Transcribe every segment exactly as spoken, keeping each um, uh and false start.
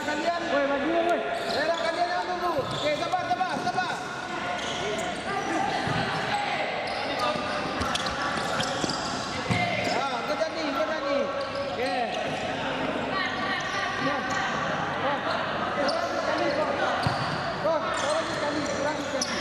Kalian. Woi, maju, woi. Daerah kalian yang tunggu. Oke, sabar, sabar, sabar. Ah, kau tadi, kau tadi. Oke. Ya. Wah, kurang sekali, kau. Kau, kurang sekali, kurang sekali.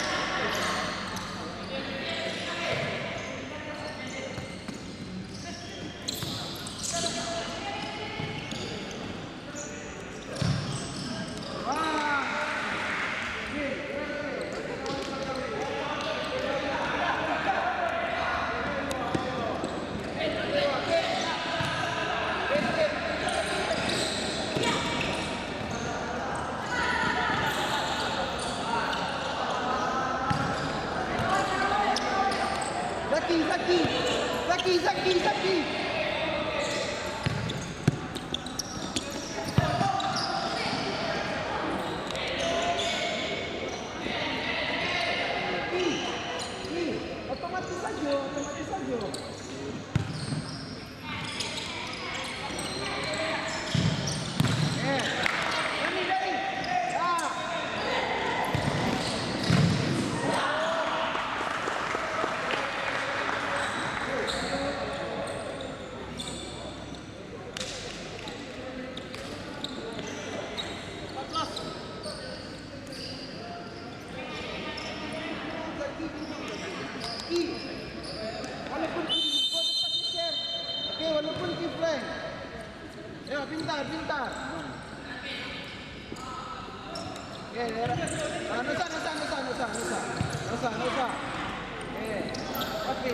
Zaki, Zaki, Zaki, Zaki, Zaki. Ih, ih, otomatis sajo, otomatis sajo. Eh, Dani, Dani. Ya. Walaupun kau dapat geser. Oke, walaupun kifleng. Ya, pintar, pintar. Oke, ya. Ah, nusa, nusa, nusa, nusa, nusa. Nusa, nusa. Oke. Oke.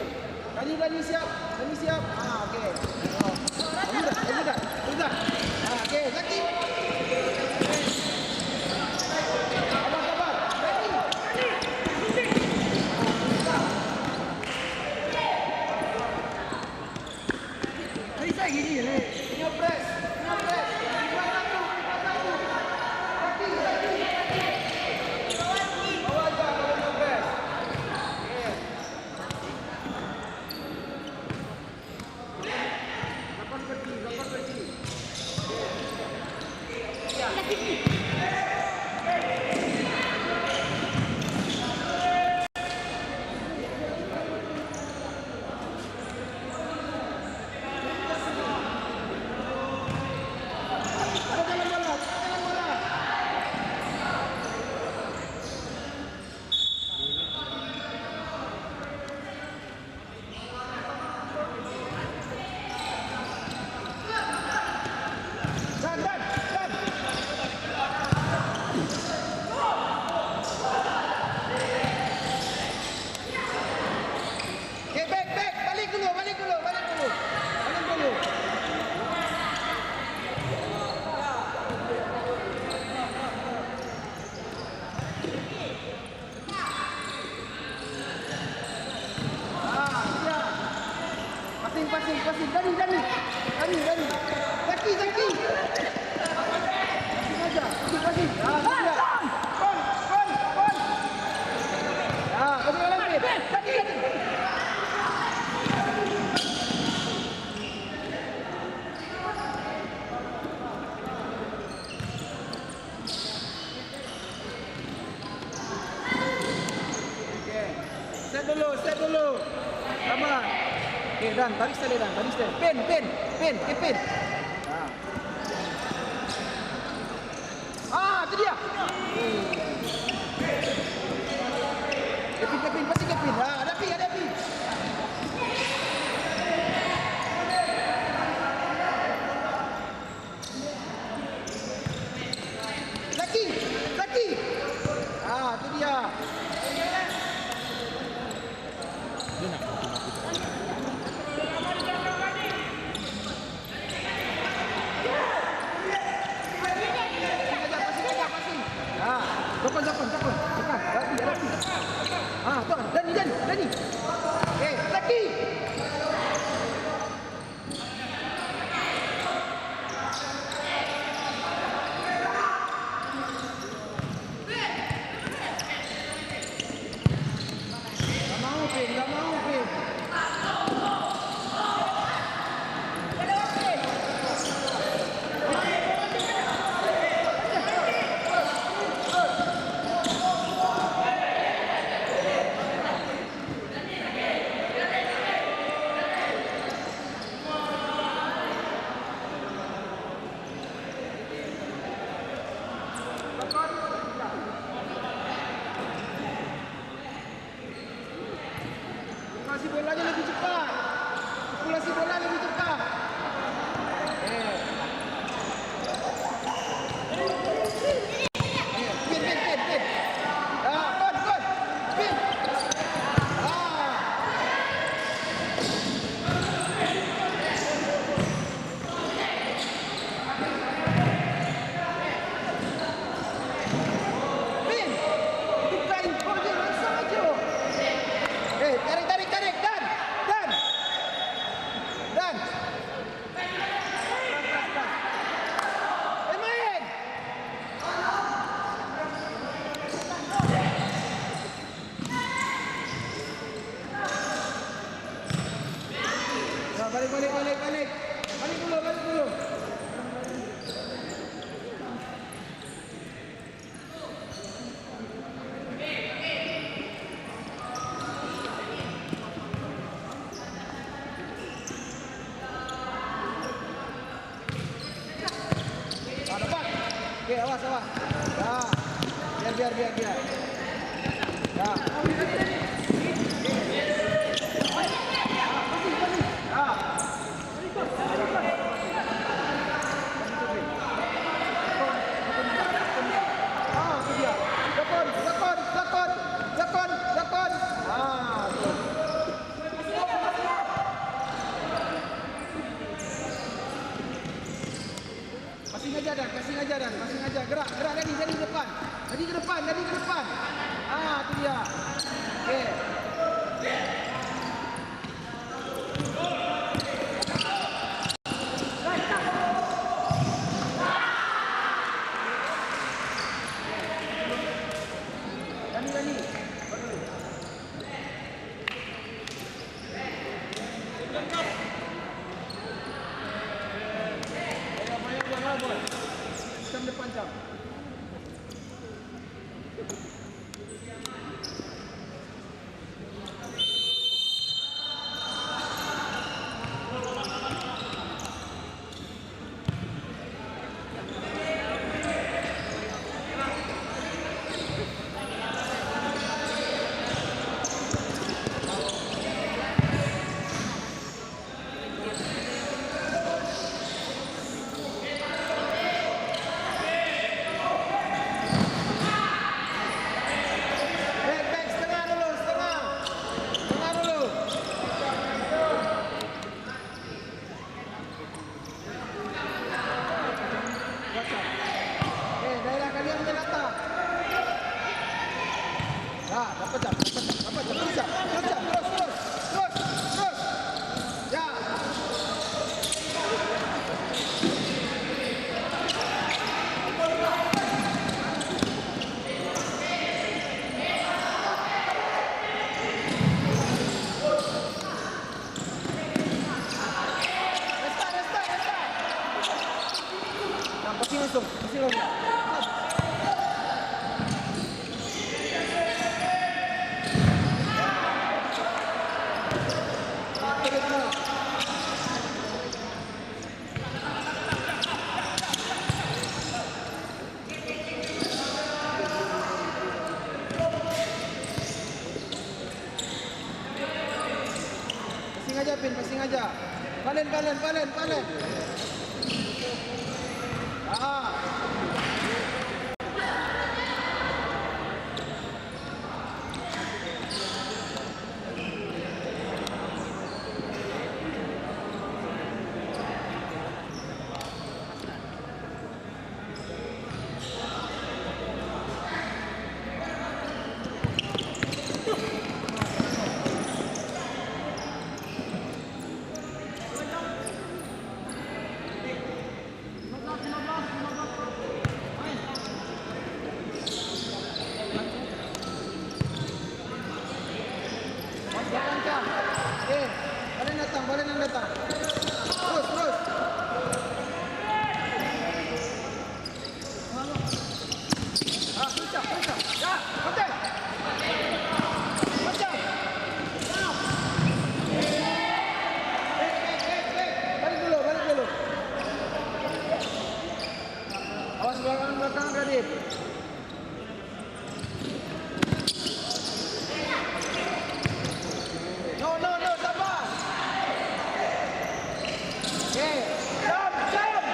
Dani, Dani siap, Dani siap. Ah, oke. Oh. Dani dah, Dani dah, Dani dah. Ah, oke, Zaki. Sabar, sabar. Dani. Bisa gini, Le. Inyo press, inyo press. Lima satu, lima satu. Zaki, Zaki, Zaki. Bawa aja, bawa inyo press. Oke. Oke, back, back. Balik dulu, balik dulu, balik dulu. Balik dulu. Ah, iya. Passing, passing, passing. Dani, Dani. Dani, Dani. Zaki, Zaki. Passing aja. Passing, passing. Ah, iya. Gol, gol, gol. Ah, passing, passing. Dani, Dani. Oke. Set dulu, set dulu. Sabar. Oke, Dan, tarik style, Dan, tarik style. Pin, pin, pin, eh, pin. Nah. Ah, itu dia. Kevin, Kevin, pasti Kevin. Ah, ada Pi, ada Pi. Zaki, Zaki. Ah, tu dia. Dia nak mati-mati. Passing aja, passing aja, passing. Ah, Zafan, Zafan, Zafan. Zafan, rapi, rapi. Ah, tuan, Dani, Dani, Dani. Balik, balik, balik, balik. Balik dulu, balik dulu. Ah, dapat. Oke, awas, awas. Ya. Biar, biar, biar, biar. Ya. Ya. Ah, itu dia. Lakon, lakon, lakon, lakon, lakon. Ah, tu. Masih ngaja, Dan, masih ngaja, Dan, masih ngaja. Gerak, gerak, Dani, Dani, depan. Dani ke depan, Dani ke depan. Ah, tu dia. Oke. Dani, Dani. Back, back, setengah dulu, setengah. Setengah dulu. Eh, daerah kalian je datang. Nah, dapat jam, dapat jam, dapat jam, terus jam, terus jam, terus, terus, terus, terus. Ya. Nah, passing langsung, passing langsung. Passing aja, Pin, passing aja. Palen, palen, palen, palen. Ah. Balian datang, balian datang. Terus, terus. Ah, kencang, kencang. Ya, kencang. Kencang. Baik, baik, baik, baik. Balik dulu, balik dulu. Awas belakang, belakang, Radit. No, no, no, sabar. Oke, jam, jam.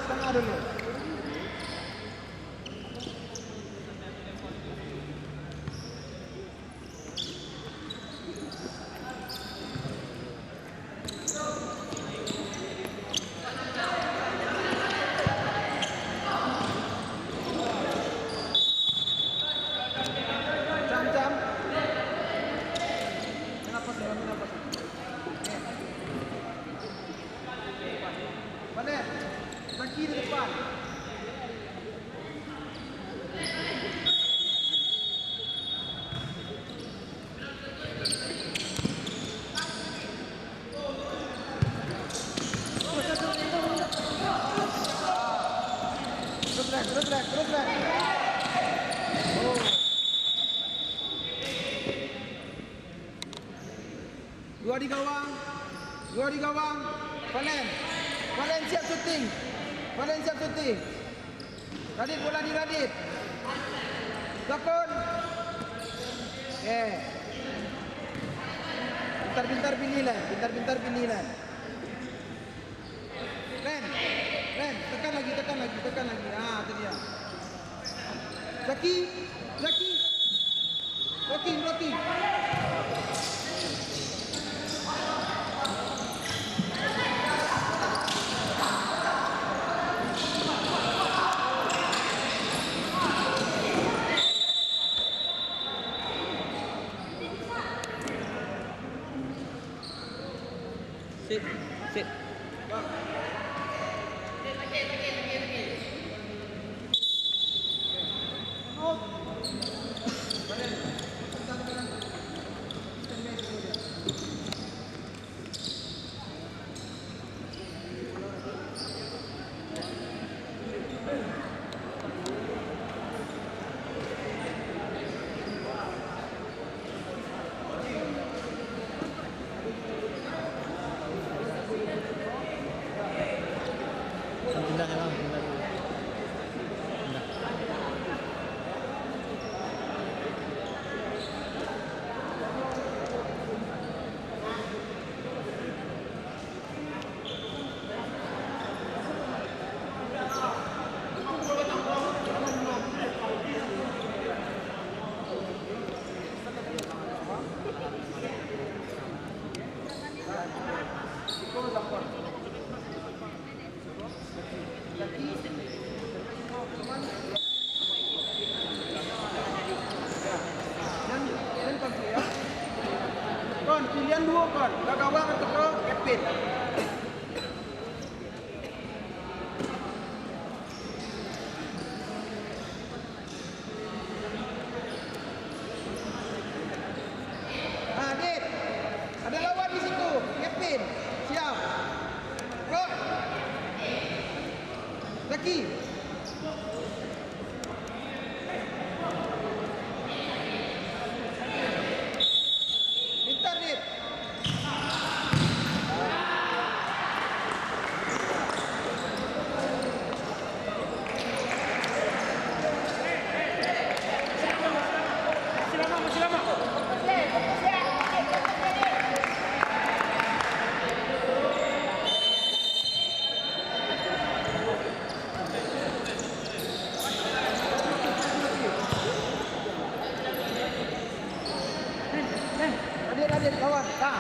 Tengah dulu. Cam, cam. Kenapa sih? Kenapa sih? Mana? Zaki di depan. Terus, Ren, terus, Ren, terus, Ren. Oh. Dua di gawang. Dua di gawang. Valen. Valen siap syuting. Valen siap syuting. Radit, bola di Radit. Zakon. Eh. Pintar-pintar pilih lah. Pintar-pintar pilih lah. Ren, Ren, tekan lagi, tekan lagi, tekan lagi. Ah, tu dia. Zaki, Zaki. Rocky, Rocky. Sip, sip. Pindah ya, Bang, pindah dulu. Pindah. Kon, pilihan duo, Kon. Ka gawang atau ka kepit? Adit, ada lawan di situ. Kevin, siap. Kok. Zaki. Pintar, Dit. Adit, Adit, lawan. Nah.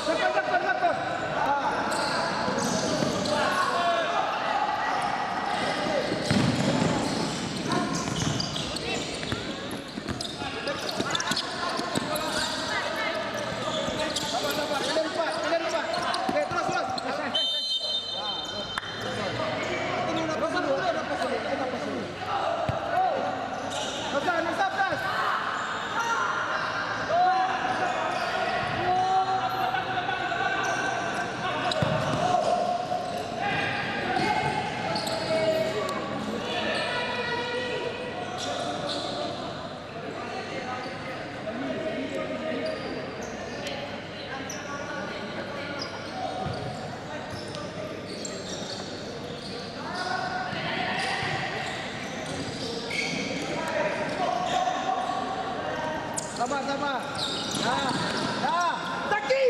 Tekan, tekan, tekan. Ah. Sabar, sabar. Kalian empat, kalian empat. Oke, terus, terus. Sabar, sabar. Dah, dah. Taki!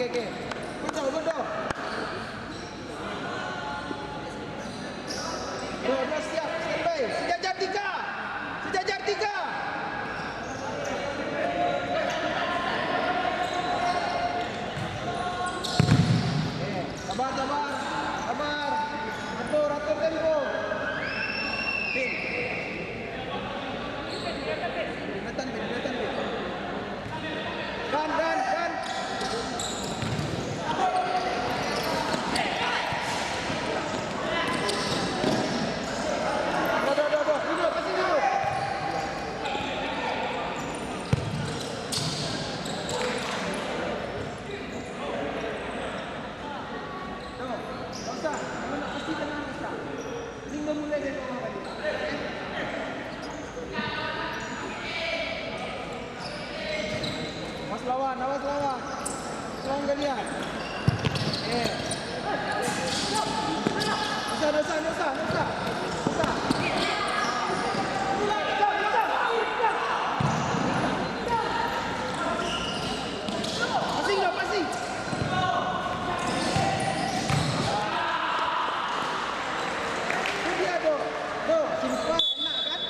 Oke, oke. Betul, betul. Dua belas siap, standby. Sejajar tiga. Sejajar tiga. Oke, sabar, sabar. Sabar. Atur, atur tempo. Pin. Nathan, Pin, Nathan, Pin. Run, run, run. Aduh, aduh, aduh, aduh. Duduk, kasih duduk. Tuh, nggak usah. Kalau nak pasti tenang, nggak usah. Mending bamulai dari bawah baliak. Awas lawan, awas lawan. Lawan kalian. Eh. Dosa, dosa, dosa, dosa. Dosa. Passing dah, passing. Itu dia, Dok. Dok, simpel, enak, kan?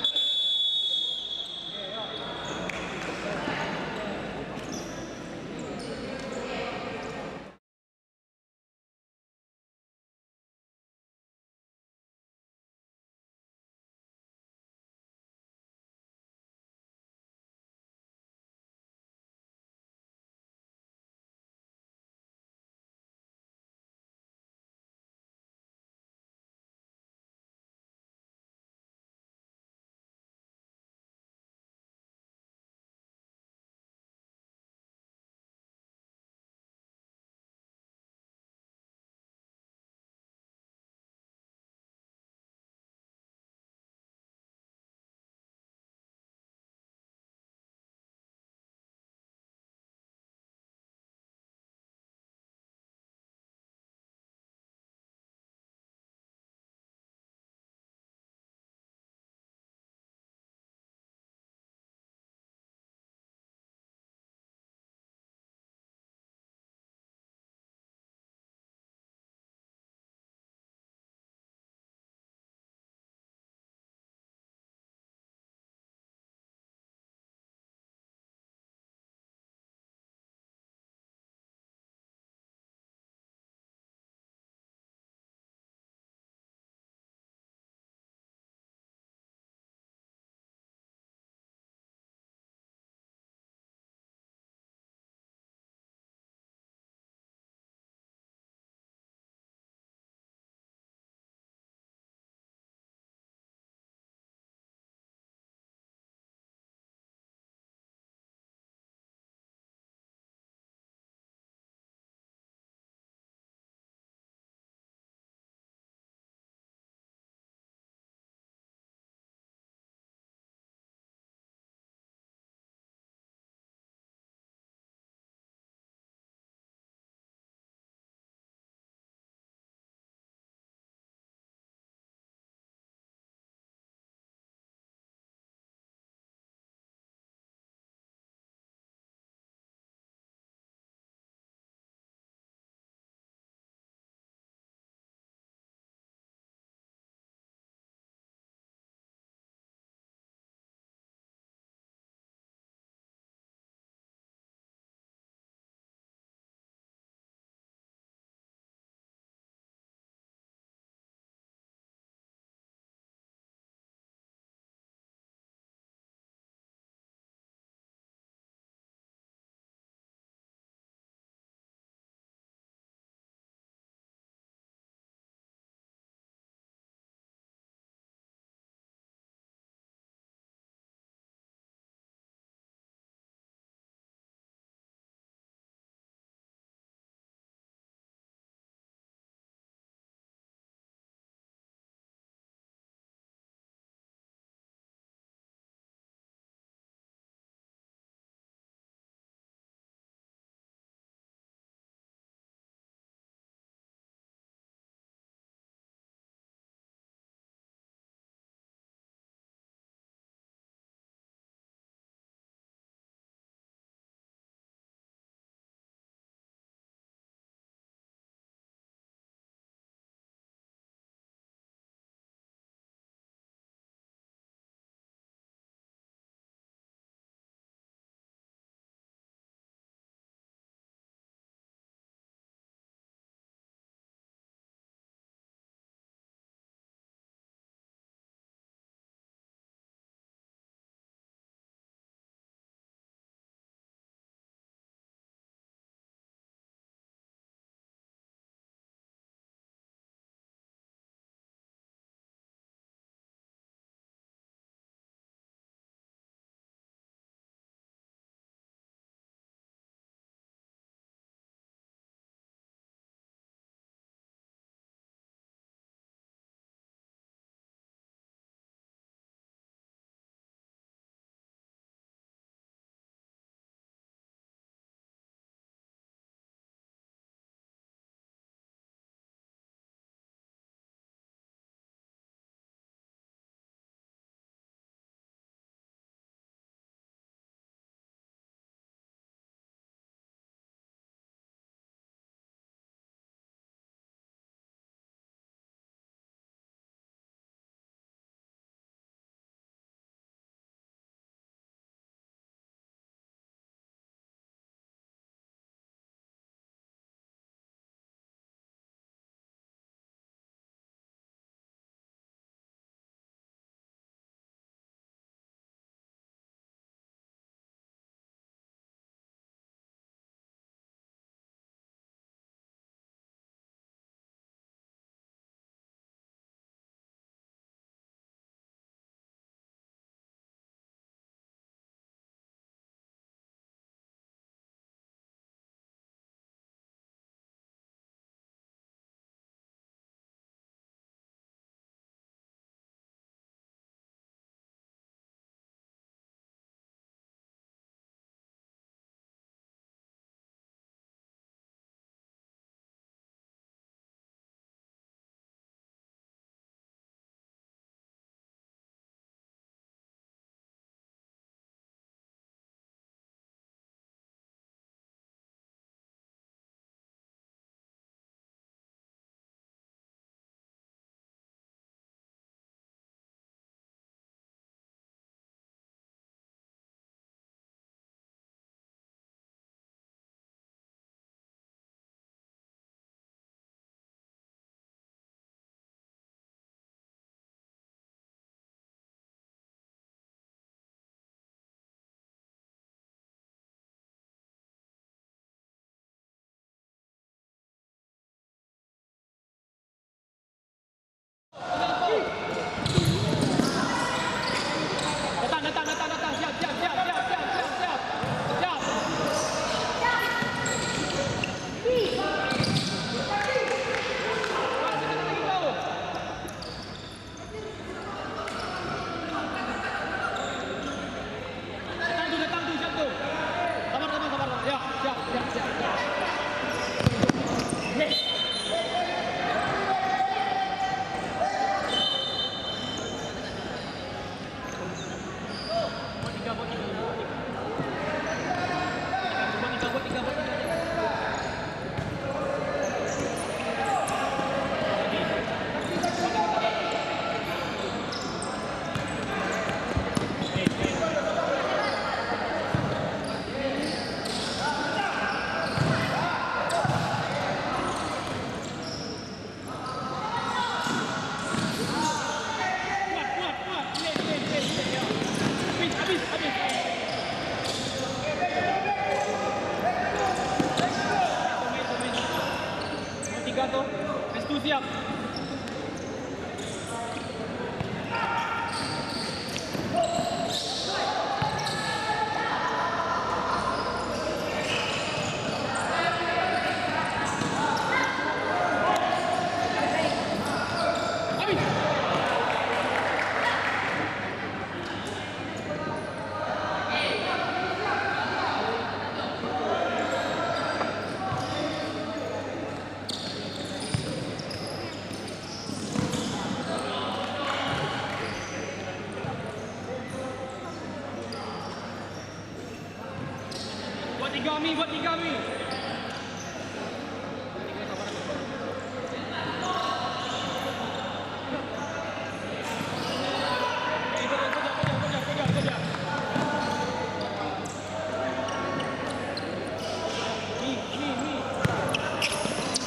Tiga mi, buat tiga mi.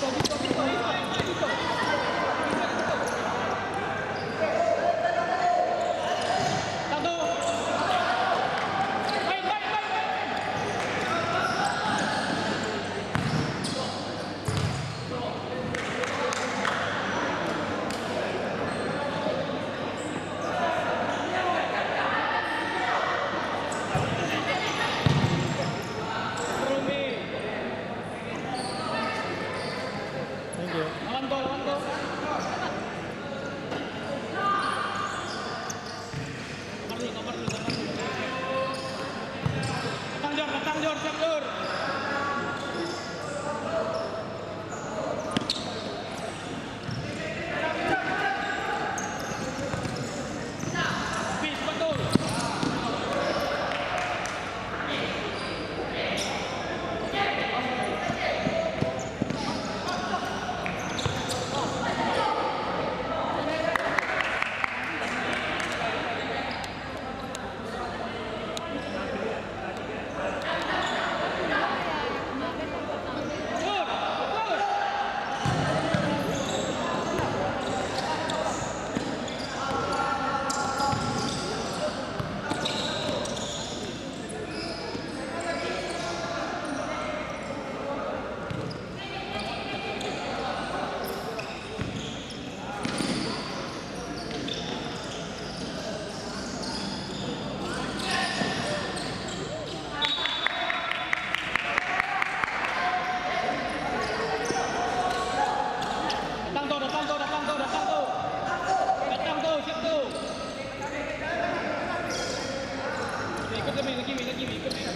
Thank you. Datang, Jor, datang, Jor, siap, Jor. Datang tu, datang tu, datang tu, datang tu. Datang tu, siap tu. Ikut kami, lagi, lagi, ikut kami.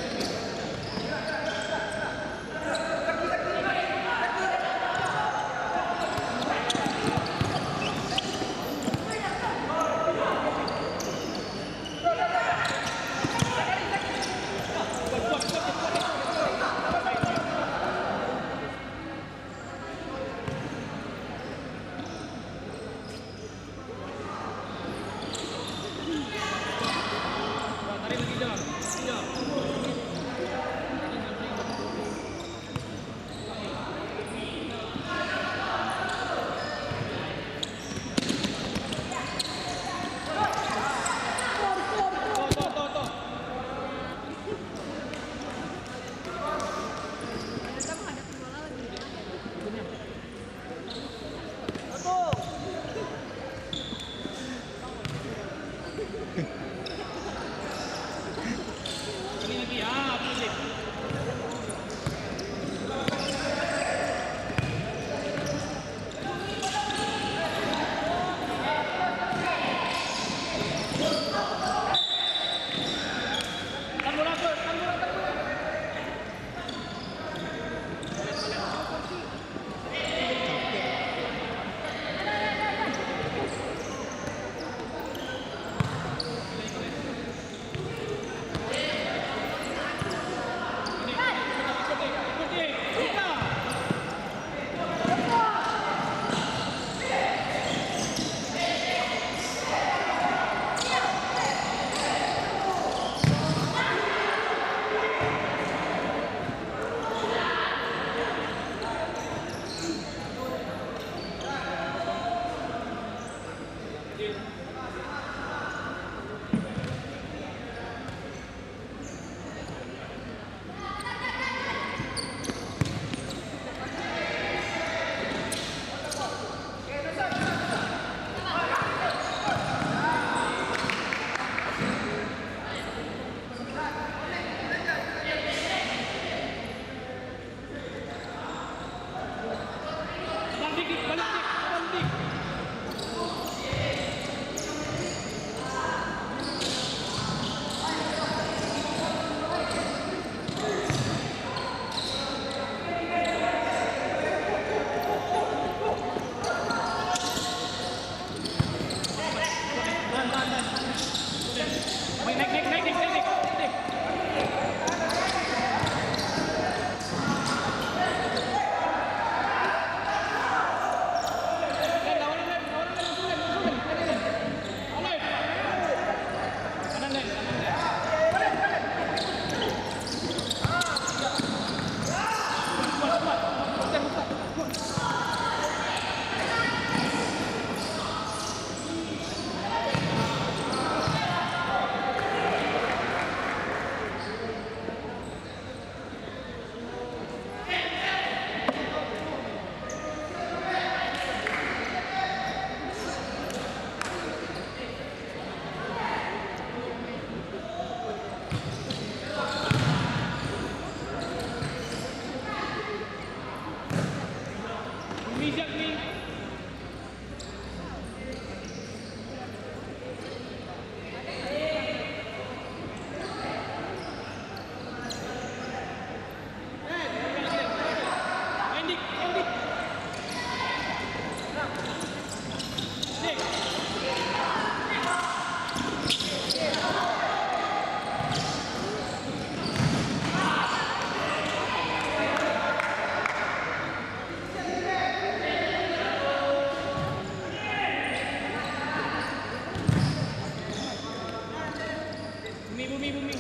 Bumi, bumi.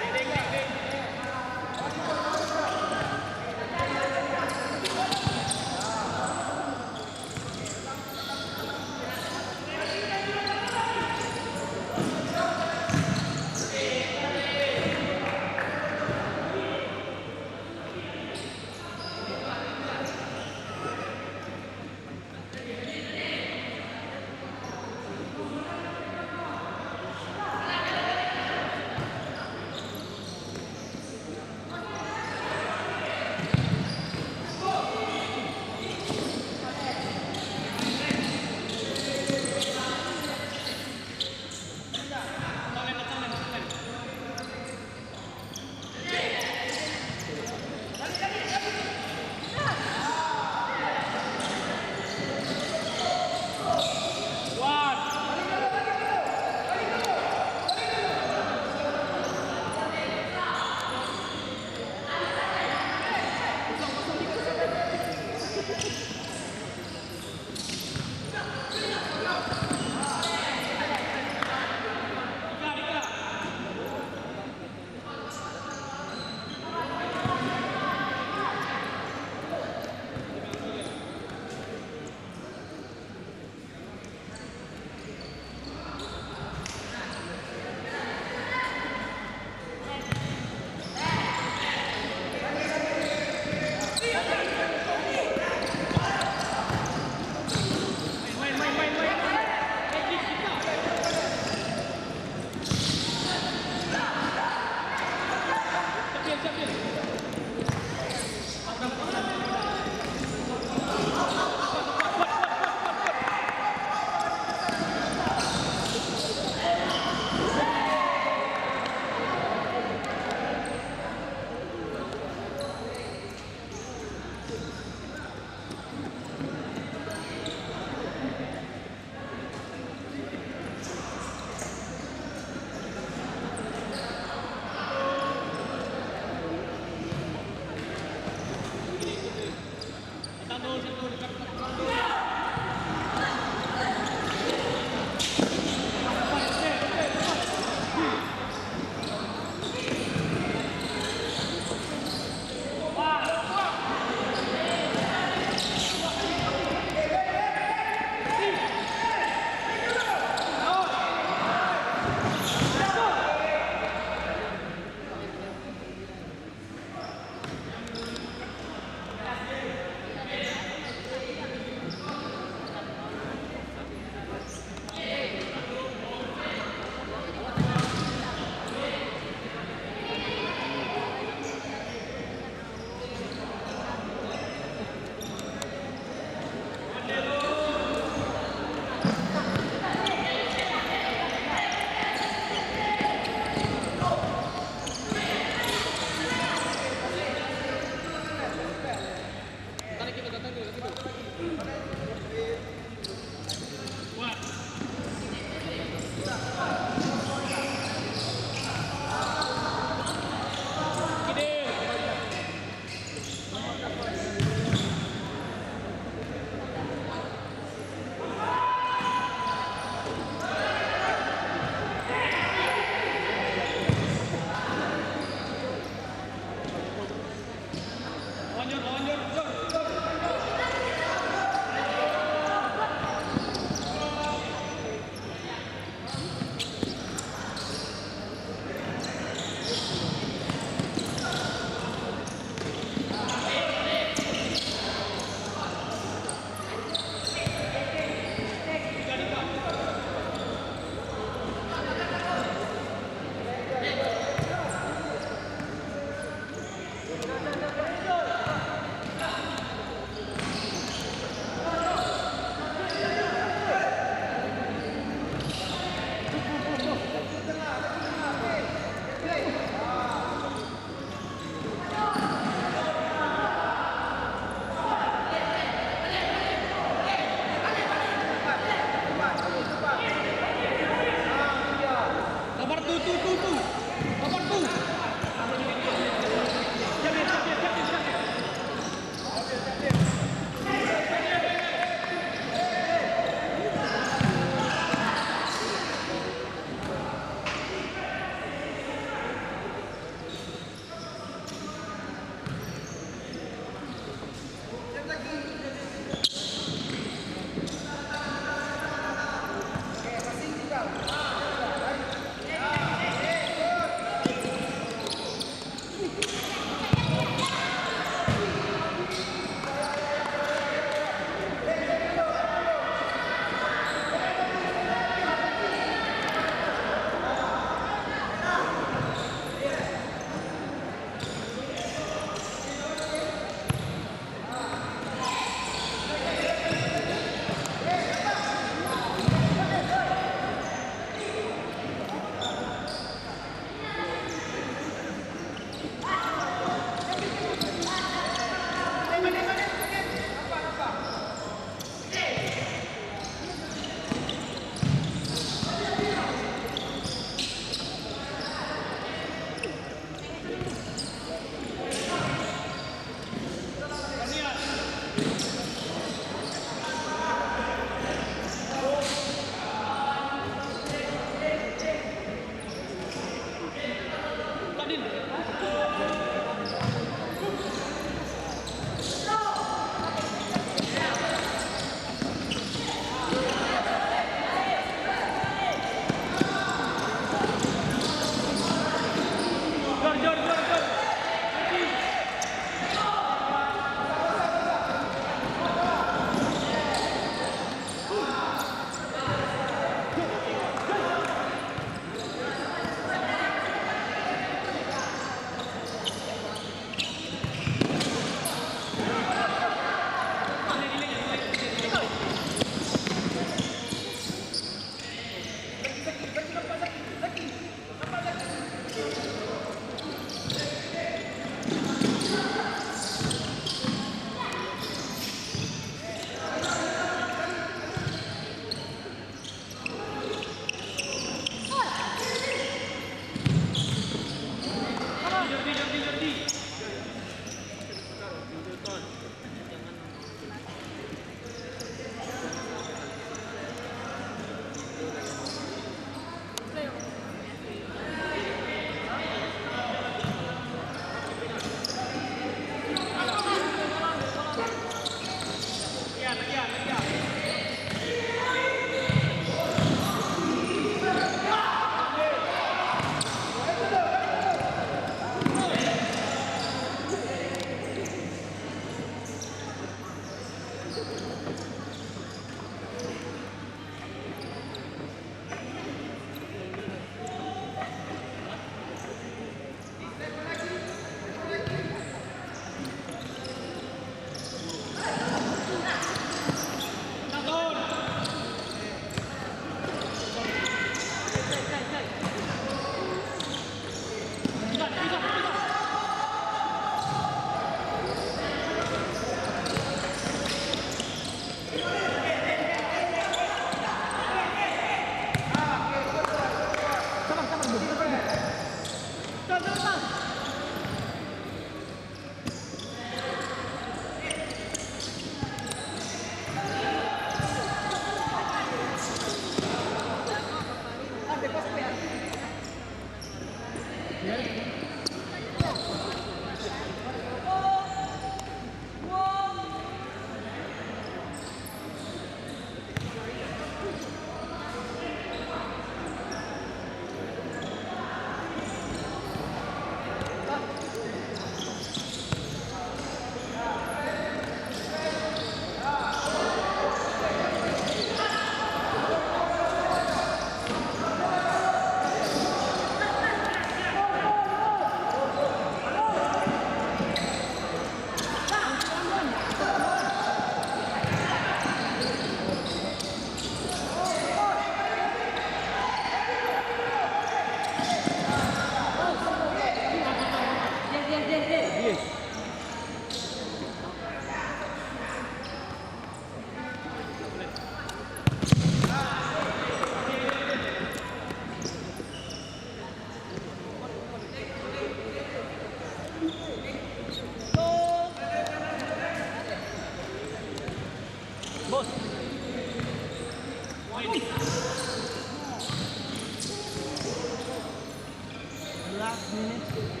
Belas menit.